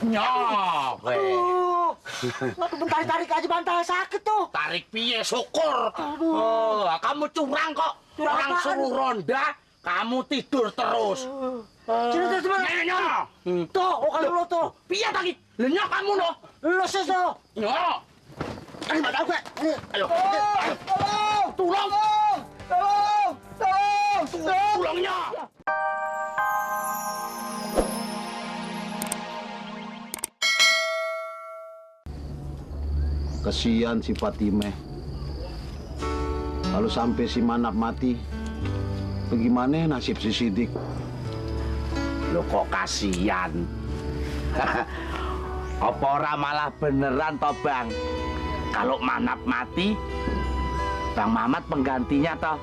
Nyok, bentar tarik aja bantal sakit tuh. tarik piye syukur. Oh, kamu curang kok. Curang Orang apaan? suruh ronda, kamu tidur terus. Sini terus mana? Nyok. Tuh, kalau lo tuh. Piye tadi? Lenyok kamu no. Lo sih tuh. Nyok. Ini nggak tahu gue. Ayo. Tolong. Tolong Nyok. Kesian si Fatime. Kalau sampai si Manap mati, bagaimana nasib si Sidik? Lo kok kasihan? Apa ora malah beneran toh Bang? Kalau Manap mati, Bang Mamat penggantinya toh.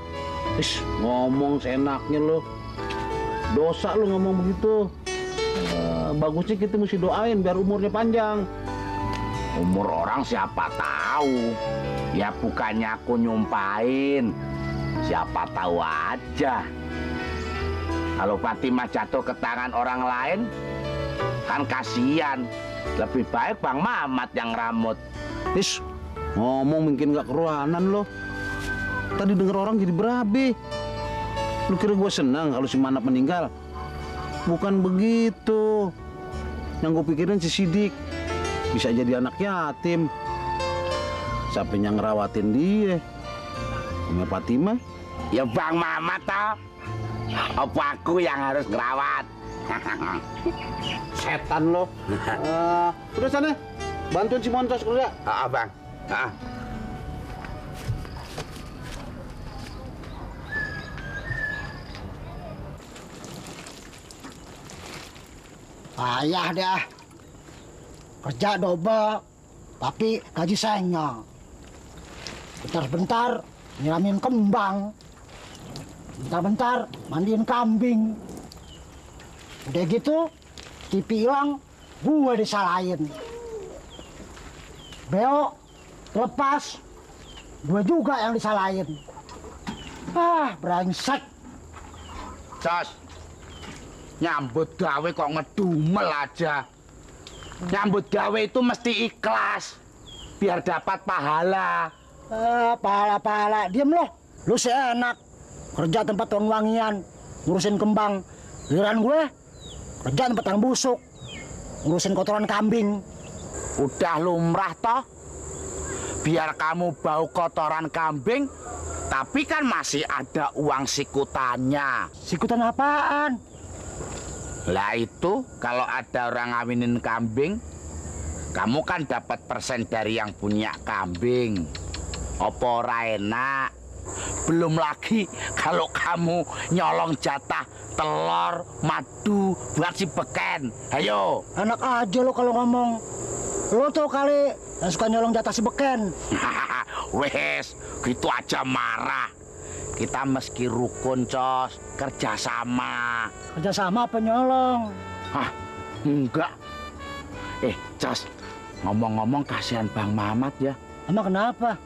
Ngomong seenaknya lo. Dosa lo ngomong begitu. Bagusnya kita mesti doain biar umurnya panjang. Umur orang siapa tahu. Ya bukannya aku nyumpain. Siapa tahu aja. Kalau Fatimah jatuh ke tangan orang lain, kan kasihan. Lebih baik Bang Mamat yang ramut. Ngomong mungkin gak keruanan lo. Tadi denger orang jadi berabe. Lu kira gue senang kalau si Manap meninggal? Bukan begitu. Yang gue pikirin si Sidik bisa jadi anak yatim. Siapa yang ngerawatin dia? Sama Fatimah? Ya Bang Mamat toh. Apa aku yang harus ngerawat? Setan lo. Udah sana, bantuin si Montos kerja. Bang. Payah dah. Kerja double, tapi gaji sayangnya. Bentar-bentar nyiramin kembang. Bentar-bentar mandiin kambing. Udah gitu, TV hilang, gue disalahin. Beo lepas, gue juga yang disalahin. Brengsek. Jos, nyambut gawe kok ngedumel aja. Nyambut gawe itu mesti ikhlas, biar dapat pahala. Pahala-pahala, diem loh. Lu sih enak, kerja tempat wangi-wangian, ngurusin kembang. Giliran gue, kerja tempat yang busuk, ngurusin kotoran kambing. Udah lumrah toh, biar kamu bau kotoran kambing, tapi kan masih ada uang sikutannya. Sikutan apaan? Lah itu kalau ada orang ngawinin kambing, kamu kan dapat persen dari yang punya kambing. Apa ora enak? Belum lagi kalau kamu nyolong jatah telur, madu buat si beken. Ayo. Enak aja lo kalau ngomong. Lo tuh kali yang suka nyolong jatah si beken. Wes, gitu aja marah. Kita meski rukun, Cos, kerjasama. Kerjasama apa nyolong? Enggak. Cos, ngomong-ngomong kasihan Bang Mamat ya. Emang kenapa?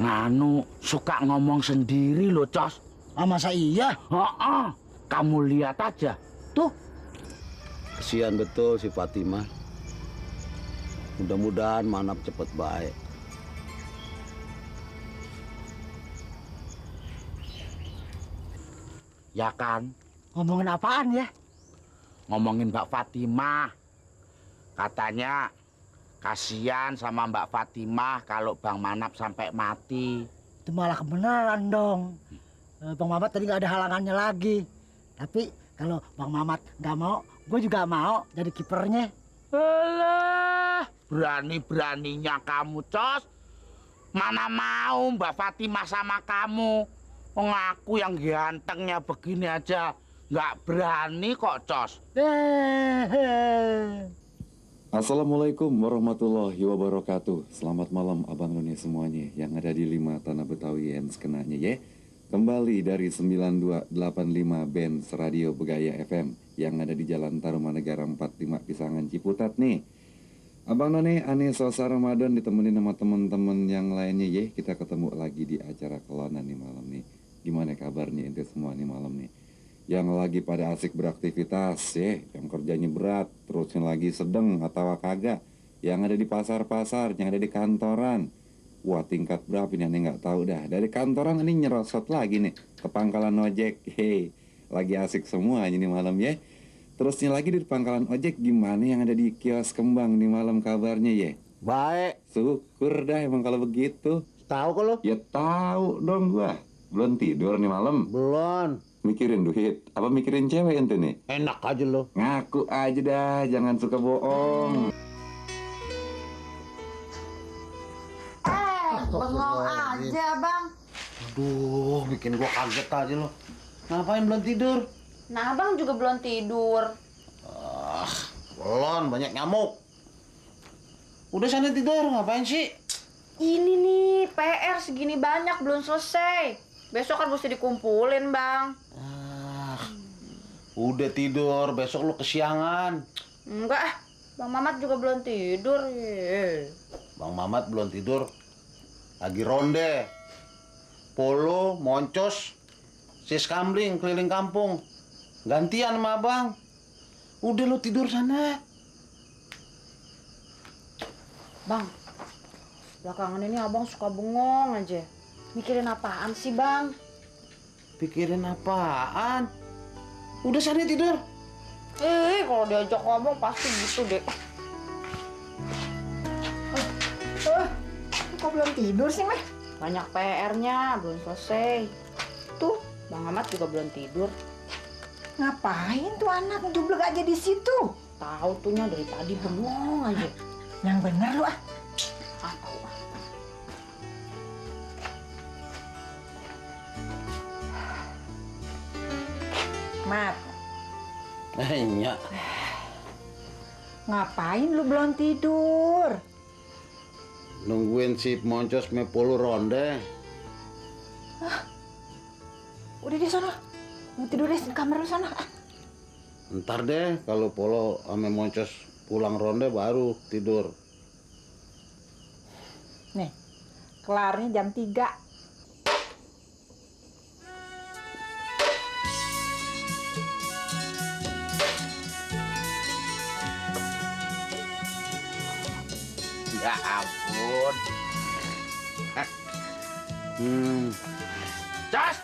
Nganu, suka ngomong sendiri loh, Cos. Masa iya? Kamu lihat aja. Tuh. Kesian betul si Fatimah. Mudah-mudahan Manap cepet baik. Ya kan? Ngomongin apaan ya? Ngomongin Mbak Fatimah. Katanya kasihan sama Mbak Fatimah kalau Bang Manap sampai mati. Itu malah kebenaran dong. Bang Mamat tadi nggak ada halangannya lagi. Tapi kalau Bang Mamat nggak mau, gue juga mau jadi kipernya. Alah, berani-beraninya kamu, Cos. Mana mau Mbak Fatimah sama kamu. Ngaku yang gantengnya begini aja nggak berani kok, Cos. Assalamualaikum warahmatullahi wabarakatuh. Selamat malam Abang None semuanya yang ada di 5 Tanah Betawi yang sekenanya ya. Kembali dari 9285 Benz Radio Begaya FM yang ada di Jalan Tarumanegara 45 Pisangan Ciputat nih. Abang None aneh selasa Ramadan ditemenin sama teman-teman yang lainnya ya. Kita ketemu lagi di acara Kelonan nih malam nih. Gimana kabarnya ente semua nih malam nih? yang lagi pada asik beraktivitas ya, yang kerjanya berat, terus yang lagi sedang atau kagak, yang ada di pasar-pasar, yang ada di kantoran. Wah, tingkat berapa ini aneh nggak tahu dah. Dari kantoran ini nyerosot lagi nih ke pangkalan ojek. Hei, lagi asik semua ini malam ya. Terusnya lagi di pangkalan ojek gimana yang ada di kios kembang nih malam kabarnya ya? Baik. Syukur dah emang kalau begitu. Tahu kok lo? Ya tahu dong gua. Belum tidur nih malam. Belum. Mikirin duit. Apa mikirin cewek ente nih? Enak aja lo. Ngaku aja dah, jangan suka bohong. Bengong aja, Bang. Aduh, bikin gua kaget aja lo. Ngapain belum tidur? Nah, Abang juga belum tidur. Belum, banyak nyamuk. Udah sana tidur, ngapain sih? Ini nih, PR segini banyak belum selesai. Besok kan mesti dikumpulin, Bang. Udah tidur, besok lu kesiangan. Enggak, Bang Mamat juga belum tidur. Bang Mamat belum tidur. Lagi ronde. Polo, moncos, sis kambling keliling kampung. Gantian sama abang. Udah lu tidur sana. Bang, belakangan ini Abang suka bengong aja. Mikirin apaan sih, Bang? Pikirin apaan? Udah sana tidur. Kalau diajak ngomong pasti gitu deh. Kok belum tidur sih, Meh? Banyak PR-nya, belum selesai. Tuh, Bang Mamat juga belum tidur. Ngapain tuh anak jublek aja di situ? Tahu tuhnya dari tadi bengong aja. Yang bener lu ah. Tahu ah. Mat, Nya. ngapain lu belum tidur? Nungguin si moncos me polo ronde. Udah di sana. Mau tidur di kamar lu sana. Ntar deh kalau polo sama moncos pulang ronde baru tidur. Nih, kelarnya jam 3. Ya ampun. Cas!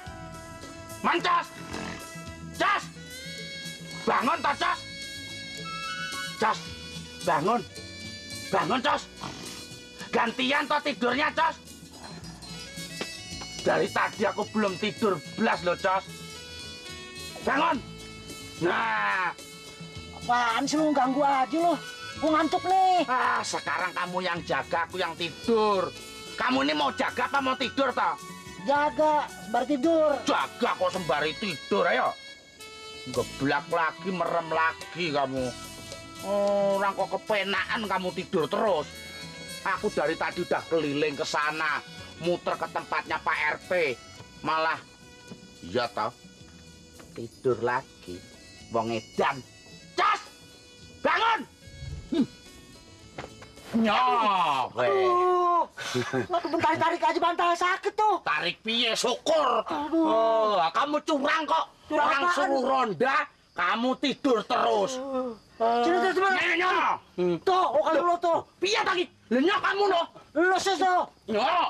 Mancas! Cas! Bangun, toh, Cas! Cas! Bangun! Bangun, Cas! Gantian toh tidurnya, Cas! Dari tadi aku belum tidur belas loh, Cas! Bangun! Nah! Apaan sih lu ganggu aja lo? Gua ngantuk nih. Sekarang kamu yang jaga, aku yang tidur. Kamu ini mau jaga apa mau tidur, toh? Jaga, sembari tidur. Jaga kok sembari tidur, ayo. Geblak lagi, merem lagi kamu. Orang kok kepenaan kamu tidur terus. Aku dari tadi udah keliling ke sana, muter ke tempatnya Pak RT. Malah, iya toh, tidur lagi. Wong edan. Cas! Bangun! Nyok! Nggak bentar-tarik aja bantal sakit tuh. Tarik piye, syukur. Kamu curang kok. Curang Orang apaan? suruh ronda, kamu tidur terus. Sini terus mana? Nyok! Tuh, kalau lo tuh. Piye tadi? Lenyok kamu no. Lo sih tuh. Nyok!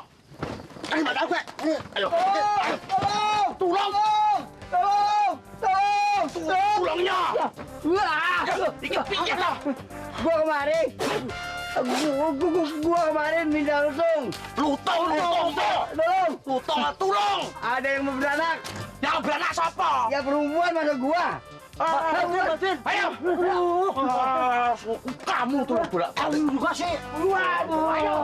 Ayo, bantal gue. Nih. Ayo. Tolong! Tulung! Tolong! Tolong! Tulungnya! Wah! Iki piye toh? Gua kemarin minta lutung. Lutung toh. Tolong! Lutung tulung. Ada yang mau beranak. Yang beranak sapa? Ya perempuan masa gua. Ayo. Kamu tuh bolak. Kamu juga sih. Waduh. Ayo.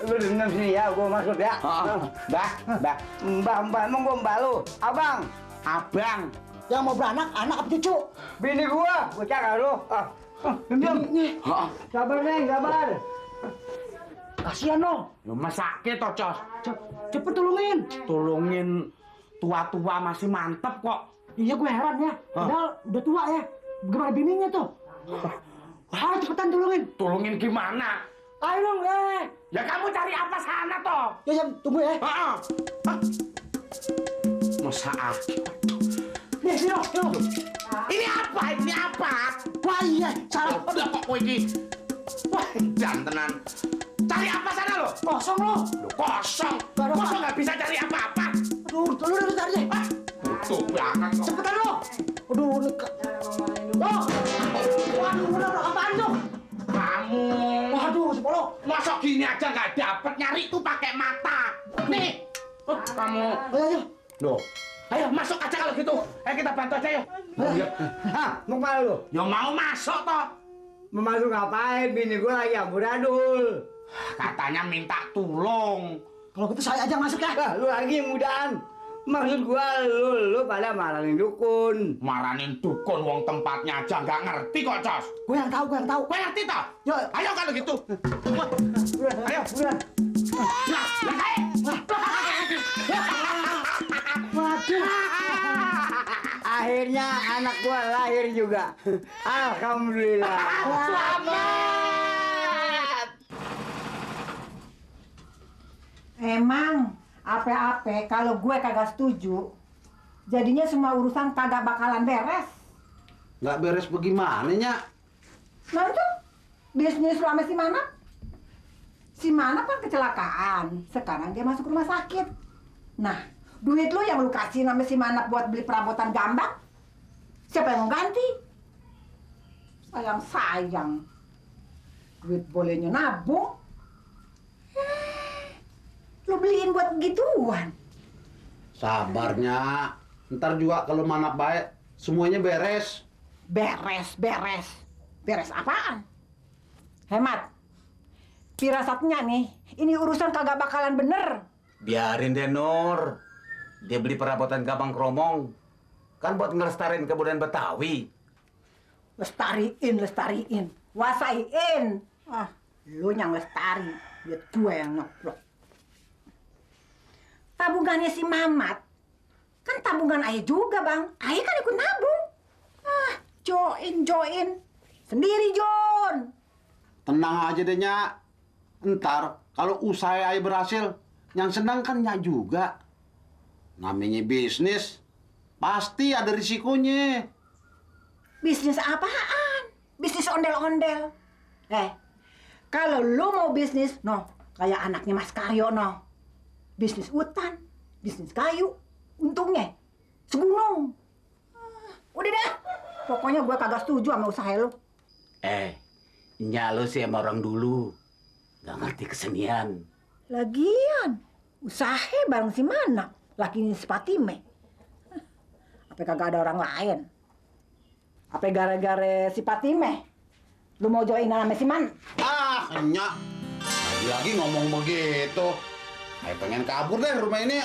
Lu dengar sini ya, gua masuk ya. Mbak, emang gua mbak lu. Abang. Yang mau beranak, anak apa cucu? Bini gua cakap lu. Sabar, Neng, sabar. Kasihan dong. Rumah sakit toh, Cos. Cepet tolongin. Tolongin tua-tua masih mantep kok. Iya, gue heran ya. Padahal udah tua ya. Gimana bininya tuh? Cepetan tolongin. Tolongin gimana? Ayo dong, Ya kamu cari apa sana toh? Ya, Sam, tunggu ya. Heeh. Masa aki. Nih, sini, loh. Ini apa? Ini apa? Wah, iya, salah. Udah kok kowe iki. Wah, jantenan. Cari apa sana lo? Kosong lo. Loh, kosong. Baru apa? Kosong nggak bisa cari apa-apa. Aduh, lu udah cari deh. Ah, butuh banget kok. Cepetan lo. Aduh, ini oh. Waduh, udah apaan tuh? Kamu. Waduh, si Polo. Masa gini aja nggak dapet, nyari tuh pakai mata. Nih. Kamu. Ayo. Loh. Ayo masuk aja kalau gitu. Ayo kita bantu aja yuk. Hah, mau kemana lu? Ya mau masuk toh. Mau masuk ngapain? Bini gue lagi amburadul. Katanya minta tolong. Kalau gitu saya aja masuk ya. Wah, lu lagi mudahan. Maksud gua lu pada marahin dukun. Maranin dukun wong tempatnya aja nggak ngerti kok, Cos. Gue yang tahu. Gue ngerti toh? Yo. Ayo kalau gitu. Ayo. Buruan. Nah, kayak. Waduh. Akhirnya anak gua lahir juga. Alhamdulillah. Selamat. Emang apa-apa kalau gue kagak setuju, jadinya semua urusan kagak bakalan beres. Nggak beres bagaimana, Nyak? Nanti bisnis lu sama si Manap. Si Manap kan kecelakaan. Sekarang dia masuk rumah sakit. Nah, duit lu yang lu kasih sama si Manap buat beli perabotan gambang, siapa yang mau ganti? Sayang. Duit bolehnya nabung. Lu beliin buat gituan. Sabarnya. Ntar juga kalau mana baik, semuanya beres. Beres. Beres apaan? Hemat. Firasatnya nih, ini urusan kagak bakalan bener. Biarin deh, Nur. Dia beli perabotan gabang kromong. Kan buat ngelestariin kebudayaan Betawi. Lestariin. Wasain. Ah, lu yang lestari. Biar gue yang ngeplok. Tabungannya si Mamat. Kan tabungan ayah juga, Bang. Ayah kan ikut nabung. Ah, join. Sendiri, Jon. Tenang aja deh, Nyak. Ntar kalau usaha ayah berhasil, yang senang kan Nyak juga. Namanya bisnis, pasti ada risikonya. Bisnis apaan? Bisnis ondel-ondel. Kalau lu mau bisnis, kayak anaknya Mas Karyo, bisnis hutan, bisnis kayu, untungnya segunung. Udah deh, pokoknya gue kagak setuju sama usaha lu. Nyak lu sih sama orang dulu. Nggak ngerti kesenian. Lagian, usaha bareng si Mana, lakinya si Patime. Apa kagak ada orang lain? Apa gara-gara si Patime? Lu mau joinan sama si Man? Nyak. Lagi-lagi ngomong begitu. Ayo pengen kabur deh rumah ini,